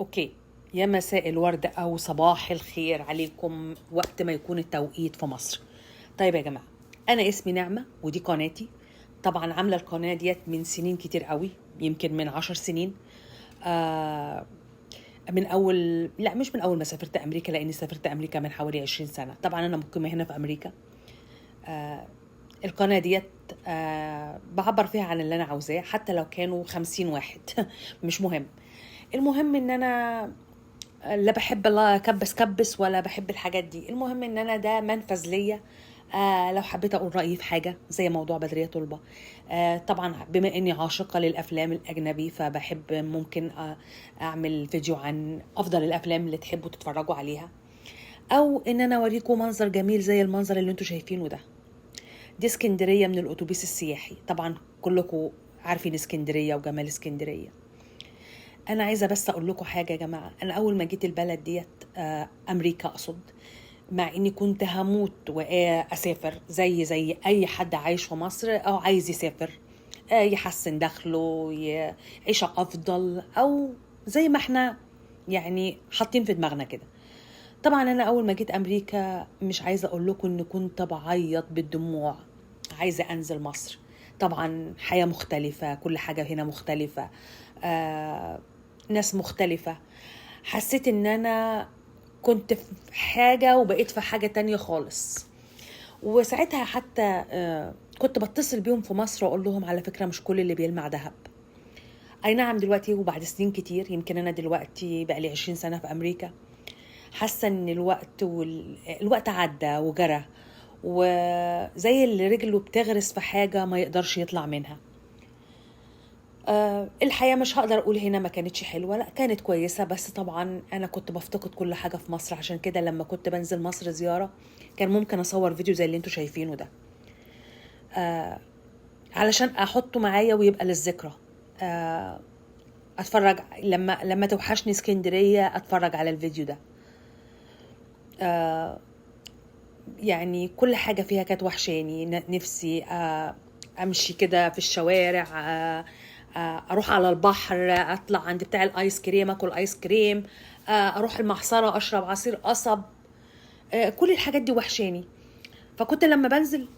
okay، يا مساء الورد او صباح الخير عليكم وقت ما يكون التوقيت في مصر. طيب يا جماعه، انا اسمي نعمه ودي قناتي. طبعا عامله القناة ديت من سنين كتير قوي، يمكن من 10 سنين. آه من اول، لا مش من اول ما سافرت امريكا، لاني سافرت امريكا من حوالي 20 سنة. طبعا انا مقيمة هنا في امريكا. القناة ديت بعبر فيها عن اللي انا عاوزاه، حتى لو كانوا 50 واحد مش مهم. المهم ان انا لا بحب الله كبس كبس ولا بحب الحاجات دي. المهم ان انا ده منفذ ليا، لو حبيت اقول رايي في حاجة زي موضوع بدريه طلبه. طبعا بما اني عاشقه للافلام الاجنبي، فبحب ممكن اعمل فيديو عن افضل الافلام اللي تحبوا تتفرجوا عليها، او ان انا اوريكم منظر جميل زي المنظر اللي انتوا شايفينه ده. دي اسكندرية من الاتوبيس السياحي. طبعا كلكم عارفين اسكندرية وجمال اسكندرية. انا عايزه بس اقول لكم حاجة يا جماعة. انا اول ما جيت البلد ديت، امريكا اقصد، مع اني كنت هموت واسافر زي اي حد عايش في مصر او عايز يسافر، يحسن دخله، يعيش افضل، او زي ما احنا يعني حاطين في دماغنا كده. طبعا انا اول ما جيت امريكا مش عايزه اقول لكم ان كنت بعيط بالدموع، عايزه انزل مصر. طبعا حياة مختلفه، كل حاجة هنا مختلفه، ناس مختلفة. حسيت ان انا كنت في حاجة وبقيت في حاجة تانية خالص. وساعتها حتى كنت بتصل بيهم في مصر واقول لهم على فكرة مش كل اللي بيلمع ذهب. اي نعم دلوقتي وبعد سنين كتير، يمكن انا دلوقتي بقالي 20 سنة في امريكا، حاسة ان الوقت الوقت عدى وجرى، وزي اللي رجله بتغرس في حاجة ما يقدرش يطلع منها. الحياة مش هقدر أقول هنا ما كانتش حلوة، لا كانت كويسة، بس طبعا أنا كنت بفتقد كل حاجة في مصر. عشان كده لما كنت بنزل مصر زيارة كان ممكن أصور فيديو زي اللي انتوا شايفينه ده، علشان أحطه معايا ويبقى للذكرى. أتفرج لما توحشني اسكندرية أتفرج على الفيديو ده. يعني كل حاجة فيها كانت وحشاني. نفسي أمشي كده في الشوارع، اروح على البحر، اطلع عند بتاع الايس كريم اكل ايس كريم، اروح المعصره اشرب عصير قصب. كل الحاجات دي وحشاني. فكنت لما بنزل